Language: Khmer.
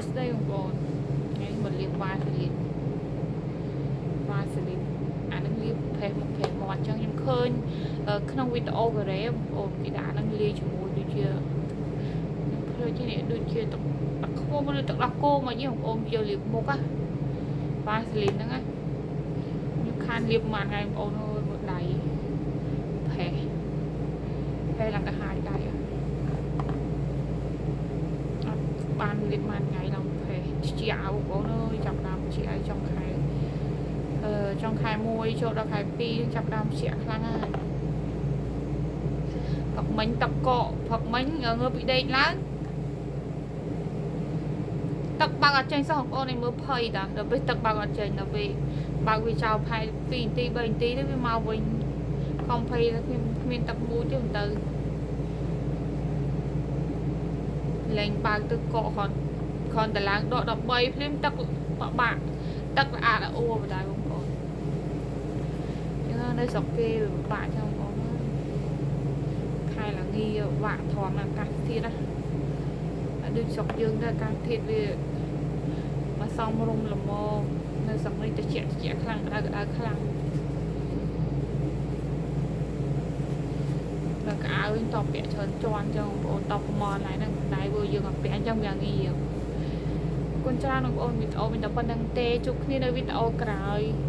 ស្តីបងប្អូនថ្ងៃនេះមកលាបវ៉ាសេលីនវ៉ាសេលីនអានឹងលាបផេះមុខផេះមាត់អញ្ចឹងខ្ញុំឃើញក្នុងវីដេអូកូរ៉េបងប្អូនគេដាក់អានឹងលាយជាមួយដូចជាខ្ញុំភ្លេចនេះដូចជាទឹកទឹកខ្មុំឬទឹកដោះគោមកនេះបងប្អូនយកលាបមុខណាវ៉ាសេលីនហ្នឹងណាខ្ញុំខានលាបមួយថ្ងៃបងប្អូនអើយមកដៃផេះផេះឡើងទៅហាយដៃអត់បានលាបមួយថ្ងៃឡើងផេះជាបងប្អូនអើយចាប់ដើមជាឲ្យចុងខែចុងខែ1ចូលដល់ខែ2ចាប់ដើមជាខ្លាំងហើយផឹកមិញទឹកកកផឹកមិញងើបពីដេកឡើងទឹកបើកអត់ចេញសោះបងប្អូនឯងមើលភ័យតាដល់ពេលទឹកបើកអត់ចេញដល់ពេលបើកវាចោលផែ2នាទី3នាទីទៅវាមកវិញខំភ័យថាគ្មានទឹកមូជទេមិនទៅលែងបើកទឹកកកគ្រាន់គ្រាន់តែឡើងដក13ភ្លាមទឹកបបាក់ទឹកស្អាតអួរបណ្ដោយបងប្អូនចឹងនៅស្រុកគេពិបាកចឹងបងប្អូនអើយខែឡើងងាបាក់ធំអាកាសធាតុណាអត់ដូចស្រុកយើងដែរអាកាសធាតុវាមកសំរុំល្មមនៅស្រុកនេះត្រជាក់ត្រជាក់ខ្លាំងក្តៅក្តៅខ្លាំងដល់ក្អៅវិញតបពាក់ច្រើនជាន់ចឹងបងប្អូនតបប្រមាណឡើយហ្នឹងតែបើយើងអត់ពាក់អញ្ចឹងវាងាយគុណច្រើនបងប្អូនវីដេអូមានតែប៉ុណ្្នឹងទេជួបគ្នានៅវីដេអូក្រោយ។